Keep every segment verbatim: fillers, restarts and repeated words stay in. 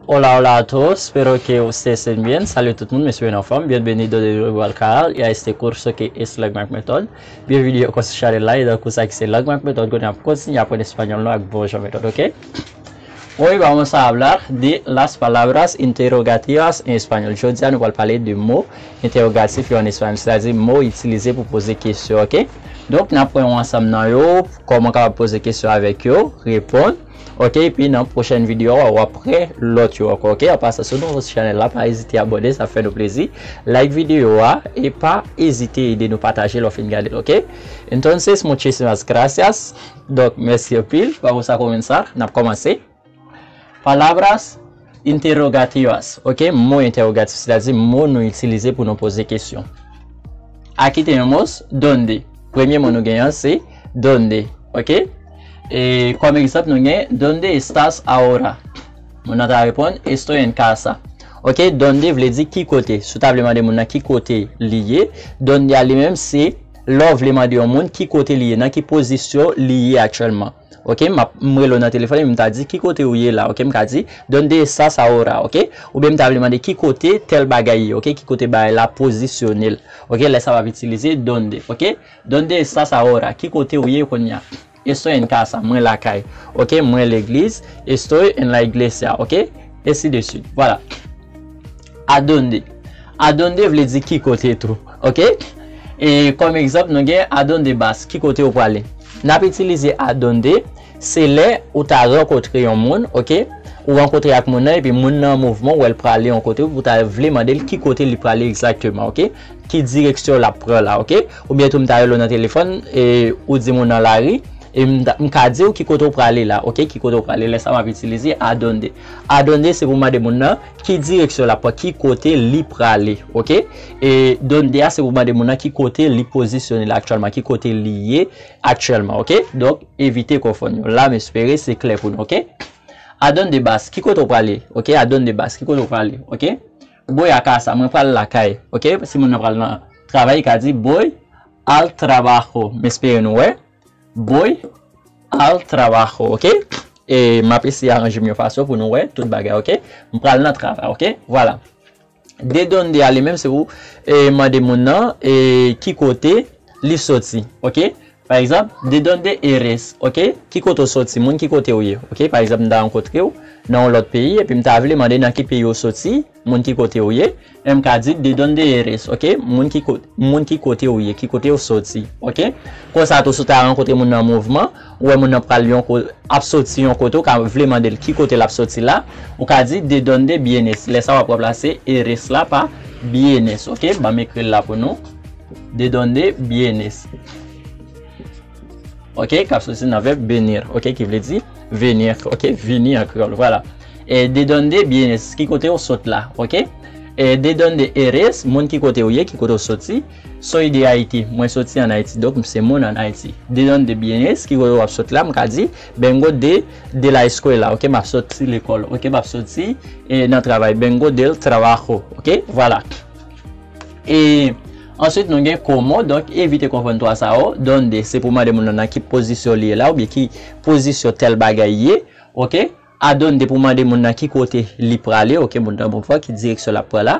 Hola, hola a todos, espero que ustedes estén bien. Salut tout moun, m espere nou anfòm. Bienvenido de nuevo al canal y a este curso que es Lang Mak Method. Byenvini ankò sou chanèl la, e nan kou sa ki se Lang Mak Method, kote n ap kontinye aprann espanyòl nou ak bon jan metòd, oke? Hoy vamos a hablar de las palabras interrogativas en español. Jodi a, nou pral pale de mo entèwogatif yo an espanyòl, sètadi mo itilize pou poze kesyon, oke? Donk, n ap pran yon ansanm nan yo, kòman w kapab poze kesyon avèk yo, reponn, oke? Epi nan pwochèn videyo a, w ap pran lòt yo ankò, oke? An pasan, si w nouvo sou chanèl la, pa ezite abòne, sa fè nou plezi. Like videyo a, e pa ezite ede nou pataje lè w fin gade l, oke? Entonces, muchísimas gracias. Donk, mèsi anpil. Vamos a comenzar. N ap kòmanse. Palabras interrogativas. Oke, mo entèwogatif, sètadi mo nou itilize pou nou poze kesyon. Aquí tenemos dónde. Premye mo nou genyen an se dónde. Oke? E kòm egzanp, nou gen dónde estás ahora? Moun nan ta reponn, estoy en casa. Oke, dónde vle di ki kote. Si w ta vle mande moun nan ki kote li ye, dónde a li menm se lè w vle mande yon moun ki kote li ye, nan ki pozisyon li ye aktyèlman. Oke, m ap, m rele w nan telefòn epi m ta di, ki kote w ye la? Oke, m ka di, dónde estás ahora? Oke? Oubyen m ta vle mande ki kote tèl bagay ye, oke? Ki kote bagay la pozisyone l? Oke, lè sa w ap itilize dónde, oke? Dónde estás ahora? Ki kote w ye kounye a? Estoy en casa, mwen lakay. Oke, mwen legliz. Estoy en la iglesia, oke? Ainsi de suite. Vwala. Adónde? Adónde vle di ki kote tou, oke? E kòm egzanp, nou gen adónde vas, ki kote w prale? N ap itilize adónde, se lè ou ta rankontre yon moun, oke? Ou rankontre ak moun nan, epi moun nan an mouvman, ou wè l prale yon kote, ou ta vle mande l ki kote li prale egzakteman, oke? Ki direksyon l ap pran la, oke? Oubyen tou m ta rele w nan telefòn, e ou di moun nan lari, e m ta, m ka di w ki kote w prale la, oke? Ki kote w prale, lè sa m ap itilize adónde. Adónde se pou mande moun nan ki direksyon l ap pran, ki kote li prale, oke? E dónde a se pou mande moun nan ki kote li pozisyone la aktyèlman, ki kote li ye aktyèlman, oke? Donk, evite konfonn yo. La, m espere se klè pou nou, oke? Adónde vas, ki kote w prale? Oke, adónde vas, ki kote w prale? Oke? Voy a casa, mwen pral lakay. Oke, si moun nan pral nan travay, li ka di voy al trabajo. M espere nou wè. Voy al trabajo, oke? E m ap eseye aranje m yon fason pou nou wè tout bagay, oke? M pral nan travay, oke? Vwala. De dónde a li menm se pou e, mande moun nan e, ki kote li soti, oke? Pa egzanp, de dónde eres, oke? Ki kote w soti, moun ki kote w ye, oke? Pa egzanp, m ta rankontre w nan yon lòt peyi, epi m ta vle mande nan ki peyi w soti, moun ki kote w ye, e m ka di de dónde eres, oke? Moun ki ko-, moun ki kote w ye, ki kote w soti, oke? Konsa tou, si w ta rankontre moun nan an mouvman, ou wè moun nan pral yon ko-, ap soti yon kote, ou ka vle mande l ki kote l ap soti la, ou ka di de dónde vienes. Lè sa w ap ranplase eres la pa vienes, oke? Ban m ekri l la pou nou. De dónde vienes. Oke, k ap soti nan vèb venir, oke, ki vle di venir, oke, vini an kreyòl, vwala. E de dónde vienes, ki kote w sot la, oke? E de dónde eres, moun ki kote w ye, ki kote w soti? Soy de Haití, mwen soti ann Ayiti, donk m se moun ann Ayiti. De dónde vienes, ki kote w ap sot la, m ka di, vengo de, de la escuela, oke, m ap soti lekòl, oke, m ap soti e, nan travay, vengo del trabajo, oke, vwala. E answit, nou gen cómo, donk evite konfonn twa sa yo. Dónde, se pou mande moun nan nan ki pozisyon li ye la, oubyen ki pozisyon tèl bagay ye, oke? Adónde pou mande moun nan ki kote li prale, oke, moun nan bon fwa, ki direksyon l ap pran la.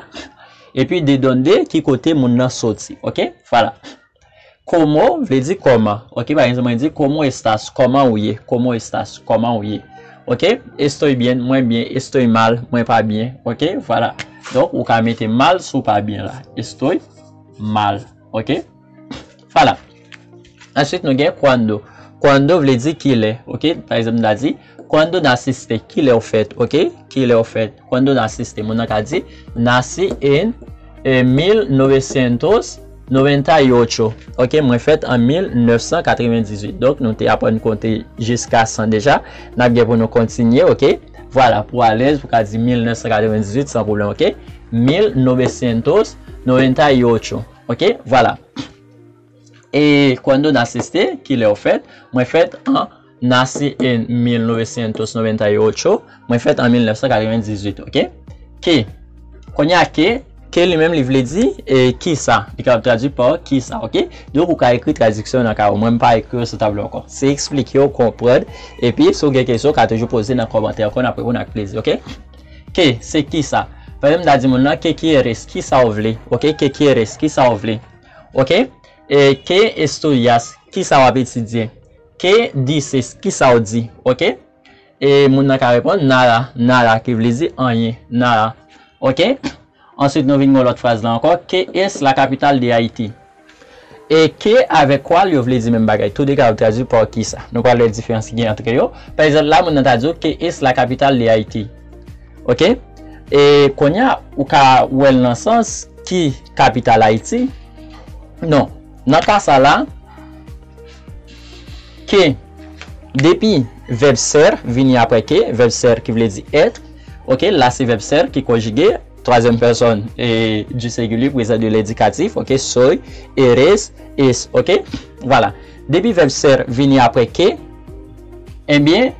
Epi de dónde, ki kote moun nan soti, oke? Vwala. Cómo vle di kòman. Oke, pa egzanp, mwen di, cómo estás, kòman ou ye? Cómo estás, kòman ou ye? Oke, estoy bien, mwen byen, estoy mal, mwen pa byen. Oke, vwala. Donk, ou ka mete mal si w pa byen la. Estoy mal. Oke? Vwala. Answit, nou gen cuándo. Cuándo vle di kilè. Oke? Pa egzanp, m ta di, cuándo naciste? Kilè w fèt? Oke? Kilè w fèt? Cuándo naciste? Moun nan ka di, nací en, eh, mil novecientos noventa y ocho. Oke? Mwen fèt an mil nèf san katrevendizuit. Donk, nou te aprann konte jiska san deja. N ap gen pou nou kontinye, oke? Vwala, pou alèz, pou ka di mil nèf san katrevendizuit san pwoblèm, oke? Mil novecientos noventa y ocho. Oke? Vwala. E cuándo naciste, kilè w fèt? Mwen fèt an, nací en mil novecientos noventa y ocho, mwen fèt an mil nèf san katrevendizuit, oke? Qué. Kounye a, qué, qué li menm li vle di, e, kisa? Li kapab tradui pa kisa, oke? Donk, ou ka ekri tradiksyon nan ka ou. Mwen, m pa ekri yo sou tablo ankò. Se eksplike w, konprann, epi si w gen kesyon, w ka toujou poze nan kòmantè ankò, n ap reponn ak plezi, oke? Qué, se kisa? Pa egzanp, m ta di moun nan, ¿qué quieres? Kisa w vle? Ok, ¿qué quieres? Kisa w vle? Ok? E qué estudias? Kisa w ap etidye? ¿Qué dices? Kisa w di? Ok? E moun nan ka reponn, nada, nada, ki vle di anyen, nada. Ok? Answit, nou vin gen lòt fraz la ankò, ¿qué es la capital de Haití? E qué avèk cuál yo vle di menm bagay. Tou de ka yo tradui pa kisa. Nou pral wè diferans ki gen ant yo. Pa egzanp, la, moun nan ta di w, ¿qué es la capital de Haití? Ok? E kounye a, ou ka wè l nan sans ki kapital Ayiti. Non. Nan ka sa la, qué, depi vèb ser vini apre qué, vèb ser ki vle di être, ok, la se vèb ser ki konjige, twazyèm pèsòn e du singulier, prezan de l'indikatif, ok, soy, eres, es, ok, vwala. Depi vèb ser vini apre qué, ebyen,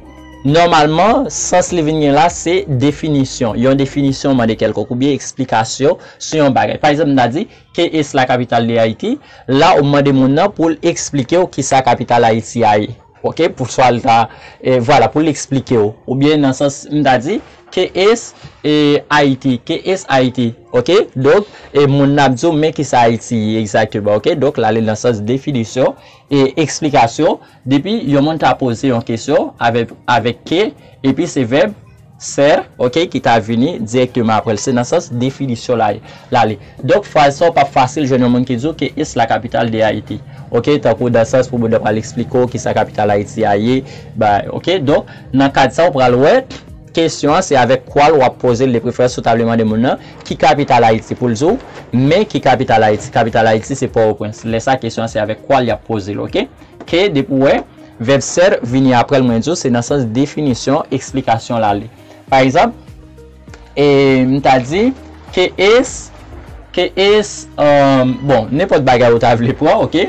nòmalman, sans li vin gen la, se definisyon. Yon definisyon mande kèlkonk oubyen eksplikasyon sou yon bagay. Pa egzanp, m ta di, ¿Qué es la capital de Haití? La, ou mande moun nan pou l eksplike w kisa kapital Ayiti a ye. Ok? Pou swa l ta, e, vwala, pou l eksplike w. Oubyen nan sans, m ta di, ¿qué es, e, Haití? ¿Qué es Haití? Ok? Donk, e, moun nan ap di w, men kisa Ayiti ye egzakteman. Ok? Donk, l ale nan sans definisyon e eksplikasyon. Depi yon moun ta poze yon kesyon avèk, avèk qué, epi se vèb ser, ok, ki ta vini dirèkteman apre l. Se nan sans definisyon la, l ale. Donk, fraz sa w p ap fasil jwenn yon moun ki di w, ¿Qué es la capital de Haití? Ok, tankou nan sans pou moun nan pral eksplike w kisa kapital Ayiti a ye. Ba, ok, donk, nan kad sa, w pral wè, kesyon an se avèk cuál w ap poze l de preferans, si w ta vle mande moun nan, ki kapital Ayiti pou l di w, men ki kapital Ayiti, kapital Ayiti se Pòtoprens. Lè sa, kesyon an se avèk cuál y ap poze l, ok? Qué, depi w wè, vèb ser vini apre l, mwen di w, se nan sans definisyon, eksplikasyon l ale. Pa egzanp, e, m ta di, ¿qué es, qué es, um, bon, nenpòt bagay ou ta vle pran, ok?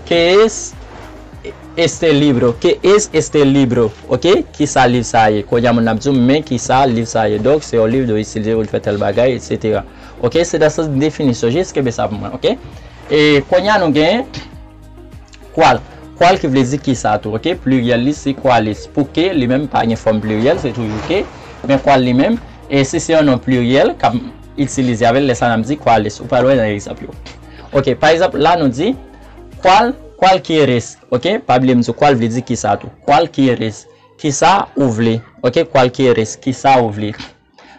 ¿Qué es este libro? ¿Qué es este libro? Ok? Kisa liv sa a ye? Kounye a moun nan ap di w, men kisa liv sa a ye? Donk, se yon liv, nou itilize pou n fè tèl bagay, etsetera. Ok? Se nan sans definisyon, jis kenbe sa pou mwen, ok? E kounye a nou gen, Cuál. Cuál ki vle di kisa tou, ok? Pliryèl li se cuáles. Pou qué, li menm pa gen fòm pliryèl, se toujou qué. Men cuál li menm, e si se yon non pliryèl k ap itilize avè l, lè sa n ap di cuáles. Ou pral wè nan egzanp yo. Ok, pa egzanp, la nou di, ¿cuál, cuál quieres? Ok, pa bliye m di w cuál vle di kisa tou. ¿Cuál quieres? Kisa ou vle? Ok, ¿cuál quieres? Kisa ou vle?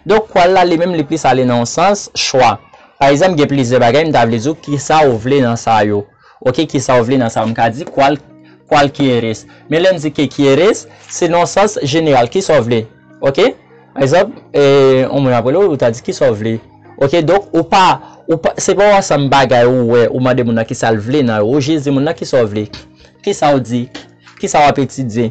Donk, cuál la, li menm, li plis ale nan yon sans chwa. Pa egzanp, gen plizyè bagay, m ta vle di w kisa w vle nan sa yo. Ok, kisa w vle nan sa yo. M ka di, ¿cuál, cuál quieres? Men lè m di, ¿qué quieres? Se nan yon sans jeneral. Kisa w vle? Ok? Pa egzanp, e, yon moun ap rele w, ou ta di, kisa w vle? Ok, donk, ou pa, ou pa, se pa yon ansanm bagay ou wè, ou mande moun nan kisa l vle nan yo. Ou jis di moun nan kisa w vle. Kisa w di? Kisa w ap etidye?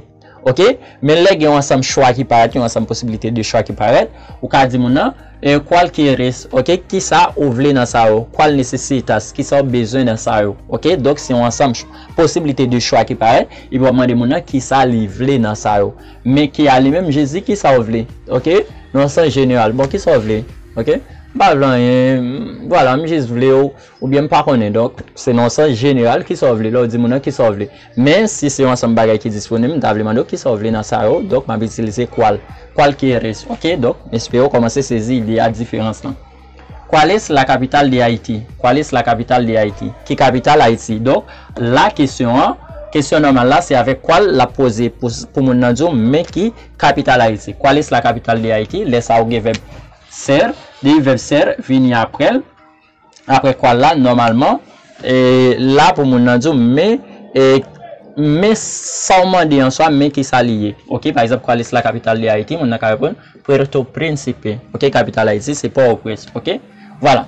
Ok? Men lè gen yon ansanm chwa ki parèt, yon ansanm posibilite de chwa ki parèt, ou ka di moun nan, e, ¿cuál quieres? Ok? Kisa ou vle nan sa yo? ¿Cuál necesitas? Kisa w bezwen nan sa yo? Ok? Donk, se yon ansanm ch-, posibilite de chwa ki parèt, epi w ap mande moun nan kisa li vle nan sa yo. Men qué a li menm, jis di kisa w vle. Ok? Nan sans jeneral. Bon, kisa w vle? Ok? M pa vle anyen, m, vwala, m jis vle w, oubyen m pa konnen. Donk, se nan yon sans jeneral, kisa w vle? Lè w di moun nan kisa w vle. Men, si se yon ansanm bagay ki disponib, m ta vle mande w kisa w vle nan sa yo. Donk, m ap itilize cuál. ¿Cuál quieres? Ok, donk, m espere w kòmanse sezi ide a, diferans lan. ¿Cuál es la capital de Haití? ¿Cuál es la capital de Haití? Ki kapital Ayiti? Donk, la kesyon an, kesyon nòmal la, se avèk cuál l ap poze pou, pou moun nan di w, men ki kapital Ayiti. ¿Cuál es la capital de Haití? Lè sa ou gen vèb ser, depi vèb ser vini apre l, apre cuál la, nòmalman, e, la pou moun nan di w, men, e, men sa w mande an swa, men kisa li ye. Ok, pa egzanp, ¿cuál es la capital de Haití? Moun nan ka reponn, Puerto Príncipe. Ok, kapital Ayiti, se Pòtoprens. Ok, vwala.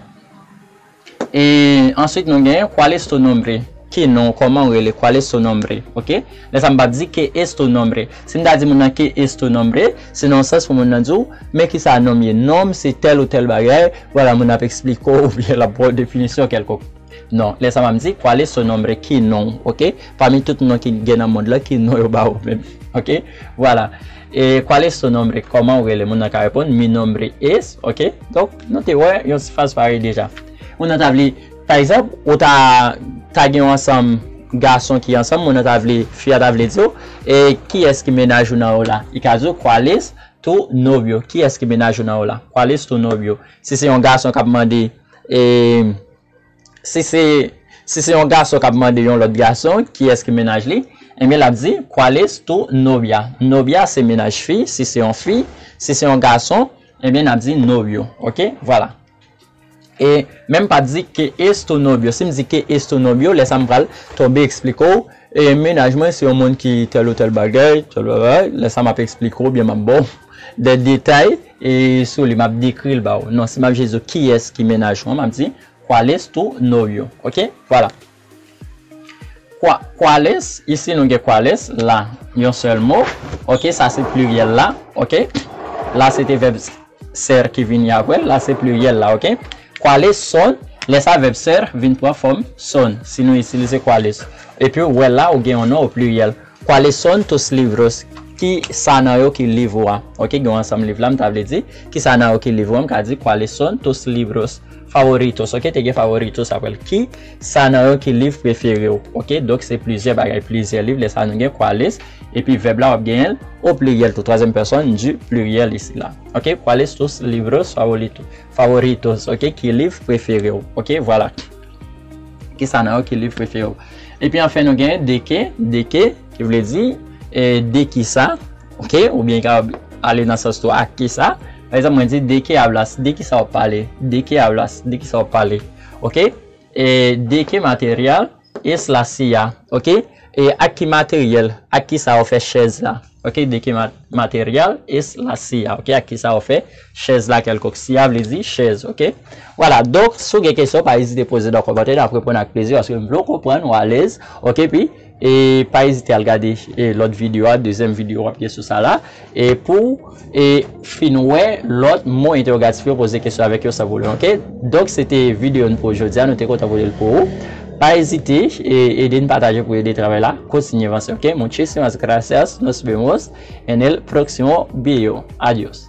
E answit, nou gen, ¿cuál es tu nombre? Ki non, kòman w rele? ¿Cuál es tu nombre? Ok? Lè sa, m p ap di, ¿qué es tu nombre? Si m ta di moun nan, ¿qué es tu nombre? Se nan sans pou moun nan di w, men kisa non m ye. Non m se tèl ou tèl bagay. Vwala, moun ap eksplike w, oubyen l ap ba w definisyon kèlkonk. Non, lè sa, m ap di, ¿cuál es tu nombre? Ki non w? Ok? Pami tout non ki gen nan mond lan, ki non yo ba w menm? Ok? Vwala. E, ¿cuál es tu nombre? Kòman w rele? Moun nan ka reponn, Mi nombre es. Ok? Donk, nou te wè yon ti fraz parèy deja. Moun nan ta vle, pa egzanp, ou ta, ta gen yon ansanm gason ki ansanm, moun nan ta vle, fi a ta vle di w, e, kiyès ki mennaj ou nan yo la? Li ka di w, ¿cuál es tu novio? Kiyès ki mennaj ou nan ou la? ¿Cuál es tu novio? Si se yon gason k ap mande, e, si se, si se yon gason k ap mande yon lòt gason, kiyès ki mennaj li? Ebyen, l ap di, ¿cuál es tu novia? Novia se mennaj fi, si se yon fi, si se yon gason, ebyen, n ap di novio, oke? Vwala. E menm pa di que es tu novio. Si m di que es tu novio, lè sa m pral tonbe eksplike w, e mennaj mwen se yon moun ki tèl ou tèl bagay, tèl bagay, lè sa m ap eksplike w, byen m ap ba w de detay, e sou li, m ap dekri l ba w. Non, si m ap jis di w kiyès ki mennaj mwen, m ap di, ¿cuál es tu novio? Oke? Vwala. Kwa, ¿cuáles? Isi nou gen cuáles la, yon sèl mo. Oke, sa se pliryèl la. Oke? La se te vèb ser ki vini apre l. La se pliryèl la, oke? ¿Cuáles son? Lè sa vèb ser vin pran fòm son. Si nou itilize cuáles. Epi ou wè la, ou gen yon non o pliryèl. ¿Cuáles son tus libros? Ki sa nan yo ki liv ou a? Oke, gen yon ansanm liv la, m ta vle di. Ki sa nan yo ki liv ou a? M ka di, ¿cuáles son tus libros favoritos? Oke, te gen favoritos apre l. Ki sa nan yo ki liv prefere w? Oke, donk se plizyè bagay, plizyè liv. Lè sa nou gen cuáles, epi vèb la w ap genyen l o pliryèl tou, twazyèm pèsòn di pliryèl isi la. Oke, ¿cuáles tus libros favoritos? Favoritos, oke, ki liv prefere w? Oke, vwala. Ki sa nan yo ki liv prefere w? Epi anfen, nou gen de qué, de qué, ki vle di, e, de kisa, oke? Oubyen ka ale nan sans tou, ak kisa. Pa egzanp, mwen di, ¿de qué hablas? De kisa w ap pale? ¿De qué hablas? De kisa w ap pale? Oke? E, ¿de qué material es la silla? Oke? E ak ki materyèl, ak kisa w fè chèz la? Oke, ¿de qué ma-, material es la silla? Oke, ak kisa w fè chèz la kèlkonk? Silla vle di chèz, oke? Vwala, donk, si w gen kesyon, pa ezite poze nan kòmantè, n ap reponn ak plezi, paske m vle w konprann, w alèz, oke? Epi, e pa ezite al gade, e, lòt videyo a, dezyèm videyo w ap gen sou sa la, e pou w, e, fin wè lòt mo entèwogatif yo, poze kesyon avèk yo san pwoblèm, oke? Donk, se te videyo n pou jodi a, nou te kontan pote l pou ou. Pa ezite, e, ede n pataje pou ede travay la kontinye vanse, oke? Muchísimas gracias, nos vemos en el próximo video. Adios.